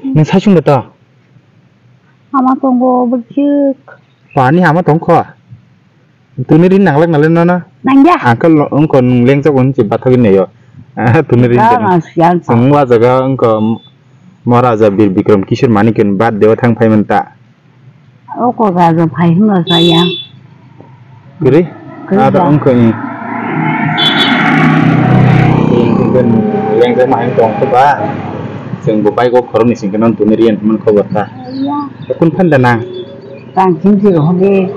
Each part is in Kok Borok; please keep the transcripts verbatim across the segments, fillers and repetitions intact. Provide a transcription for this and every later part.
Nwng saichung da to? Hama tongo bwswk. Pani hama tongkho. Tuni rin nanglak nalai nono. Nangya. Uncle no, uncle nung lengchok unchi bathogin neyo. Tuni rin. Ba tini. Mas yang. Sengwa jaga uncle Maharaja Bir Bikram Kishore Manik ni birthday o thang phai manta. O ko ga ga phai hwnba sa ya. Kwrwi? Kwrwi. Aro ba. Wngkha ni. Lengkhe mahai tong khe ba. Chwng bo bike o khoroknwi singkhe no tuni riyan hwnmani khobor ta. Ya. Kun phan da nang? Rang ching chiro hode.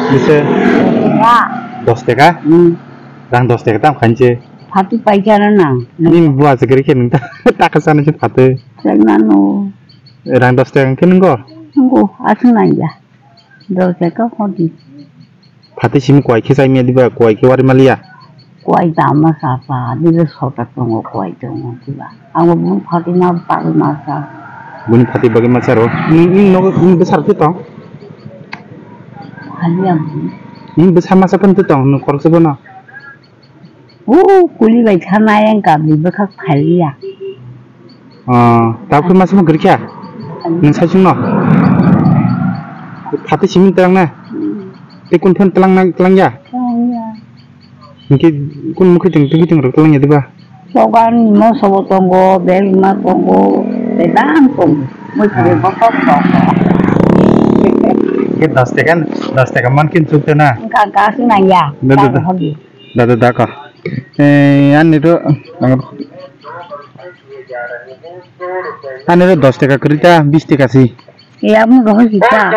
Bise? Ba. Dos taka? Hmm. Rang dos taka tam khanche. Phatu paikha na nang. Nini bua se kwrwi khe nung ta, taka sana se phatu. Chai mano. Rang dos taka khe nungo? Nungo, aswk nang ya. Dos taka hodi. Phatwi simi kuai khe chai maya diba, kuai khe wari maliya? Kuai dama sa sa, diba sota tongo, kuai tongo diba. Ang bo bun phatwi ma bagwi ma sa. Buni phatwi bagwi ma sa ro. Ni, ni nogo, ni bwsar khe tong? Haliya bun. Ni bwsa masa pun tong, ni khoroksa bono? O kuli bai thana yang ka bwkhak phaiya. Ah, tabuk masa ma gurikha? Nwng saichung no? Phatwi simi twlang na? Hmm. Tei kun phan twlang na, twlang ya? Twlang ya. Hingke kun mukhe tong, twi tong rok twlang ya diba? Sogan mo sobo tongo, bel ma tongo, bedang tongo. Mo sobo bokok tongo. Ke das taka, das taka man kin chuk na? Ka, ka sing nang ya. Da, da, da. Hogi. Da, da, da, ka. Eh, ani ro, ani ro dos taka kwrwi ta, bis taka si. Eh, amo rohor si ta.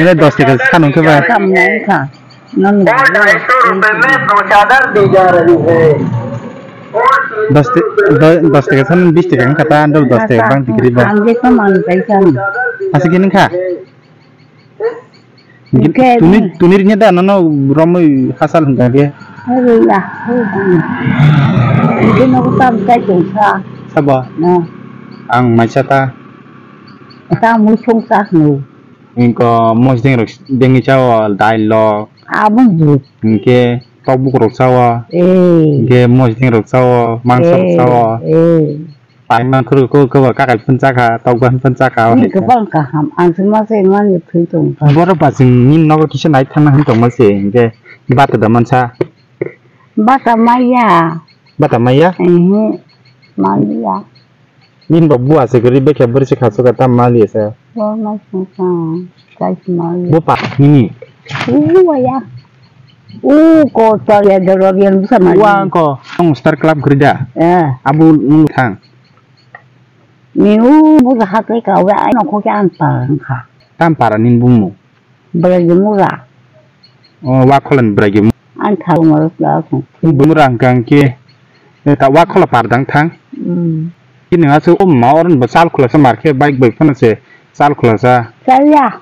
Nile dos taka si khanung khe ba. Kam nai kha. Non. Dos ta-, do-, dos taka san bis taka wngkha ta, ando dos taka bang tikri ba. Ang je kam ang kai san. Asik ini kha. Hingke tuni, tuni ringya da, nono romwi hasal hingka khe. Hei ya, hei ya. Hingke nogo tam chai tongsa. Sabo? Na. Ang maisa ta. Ta mui songsa hino. Hingko mosdeng rok dengwi chao, dail rok. Abo je. Hingke tokbuk rok chao. Eh. Hingke mosdeng rok chao, mangso rok chao. Eh. Paimang khuru ko, ko kakai phun chakha, tokban phun chakha. Ni kwbang kaham, ang se ma se mani thwi tong kha. Borok ba chwng nini nogo kisa nai thangna hwn tongma se, hingke bata da mansa. Bata maya. Bata maya? Ehe, maliya. Nini bo bua se kwrwi bekhe bwrwi se kha suka tam maliya se. Bo ma sung kha, chai se maliya. Bo pa nini? U waya. U ko to ya doro bian busa maliya. Wa ko, tong star club kwrwi da? Eh. Abu nung thang. Ni u buja hatai ka we ai nokho khe ang para wngkha. Tam para nini bumung? Bwragi mura. O, wa kholen bwragi mu-, Ang thal mura kla kho. Bumura hwnkha hwnkhe, eh, ta wa khola par dang thang. Hmm. Kini aswk o ma oron bo chal khulasa mar khe bike bai phano se chal khulasa. Chaya.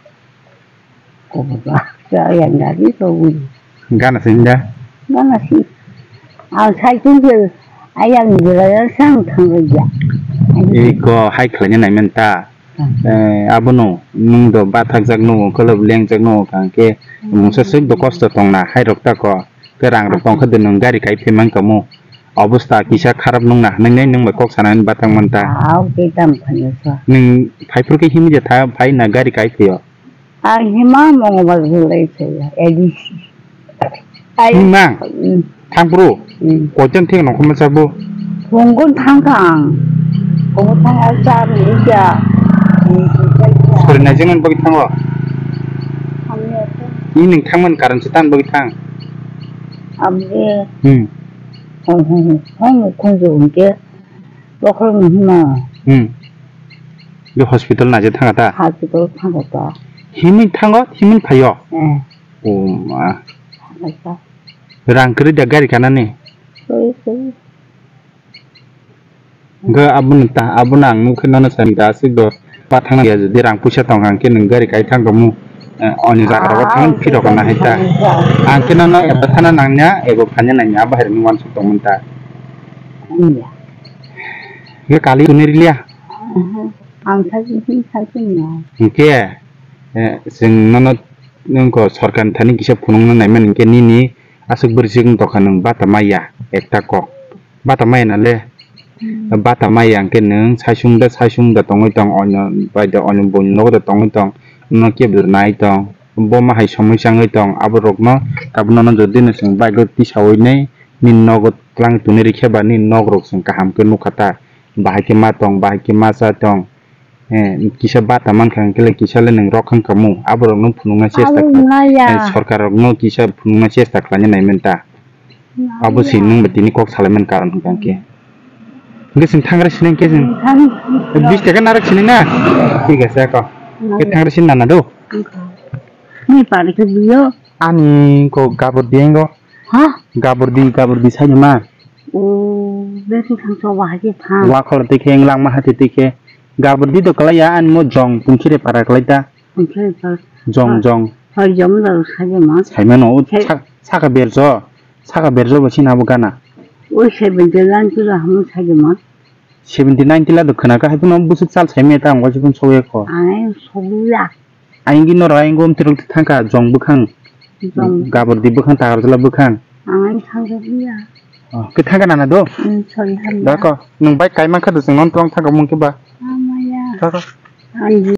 Kobo ba, sa yang gari to wi. Gana sing da? Gana sing. Ang sai tung ke ayang jira yang sang thang ya. Iko hai khlai nai men ta. Hmm. Eh, abono nung do bathak jak no, kolop leng jak no, kang ke mungsa sik do kosto tong na, hai rok ta ko. Ke rang rok tong khe de nung gari kai phe mang kamu. Obostha kisa kharap nung na, nang nai nung bai kok sana ni bathang man ta. Au ke tam khani sa. Nung phai phur ke himi je tha, phai na gari kai phe yo. Ang hima Mongolbar belai saya, A D C. Ai, hima? Hmm. Thangpru? Hmm. Koichang thik nongkhorma sabo? Phungun thangkha ang. Phungun thang ang cha mili cha. Sori naijeng nang bagwi thango? Thangya to. Ni ning thangman karon se tan bagwi thang? Abdi. Hmm. Hong, hong, hong, khunju hingke. Bokhorok ni hima. Hmm. Be hospital naijak thangkha ta? Hospital thangkha ta. Himwi thango, himwi phaio? Eh. O ma. Thangkha ta. Rang kwrwi da gari kanani? Kwrwi, kwrwi. Hwnkhe abono ta, abono ang nukhe nono sani da aswk do. Ba thangna ya, jodi rang puisa tong hwnkhe nwng gari kai thang tongmu. Eh, oni jaga rogo thang phirok na hai ta. Ang khe nono eba thana nangya, eba phanya nangya, abo hai rokni uansuk tongmani ta. Iya. Hwnkhe kali tuni riliya? Aha. Ang sakni, sakni ya. Hwnkhe, eh, chwng nono, nwng ko sorkarni thani kisa phunukna naimani hwnkhe nini aswk bwrwi chwng tongkha nwng bata maya ekta kok. Bata maya na le? Bata maya hwnkhe nwng saisung da, saisung da tongwi tong, onyo bai da, onyo buini nogo da tongwi tong, no kebur nai tong, bo ma hai somoi changwi tong, abo rokno tabuk nono jodi no chwng bike o tisawi nai nini nogo twlang tuni rikhe ba nini nok rok chwng kaham khe nukha ta, bahai khe ma tong, bahai khe ma cha tong, eh, kisa bata mankha hwnkhe le kisa le nwng rok wngkha mu, abo rokno phunukna chesta khlai, eh, sorkar rokno kisa phunukna chesta khlaina naiman ta. Abo si nwng ba tini kok salaiman karon hwnkha khe. Hwnkhe chwng thangra sinai khe chwng. Bis taka narwk sinai na? Thik ase ako. Khe thangra sin nana do. Ni pari khe biyo. Ani ko gabur di engo. Ha? Gabur di, gabur di sai ma. O, beti thang so wa ke thang. Wa khol te khe, langma hati te khe. Gabur di do kalai ya, ani mo jong pungkhire para kalai ta. Pungkhire para. Jong, jong. Hoi jong da sai ma. Sai ma no, saka berjo. Saka berjo bo sina bo gana. Oi seventy nine kilo hamu sai ma. Seventy nine kilo do khana ka hai no busuk sal sai me ta ngo jikun soye ko. Ai soya. Aingi noro aingo omtirok thangkha jong bwkhang. Jong. Gabur di bwkhang, tagarjala bwkhang. Ang thangkha biya. Oh, khe thangkha nana do? Hmm, sorry, hamya. Dako, nwng bike kaima kha do chwng non tong thangkha mung khe ba. Hamaya. Dako. Ang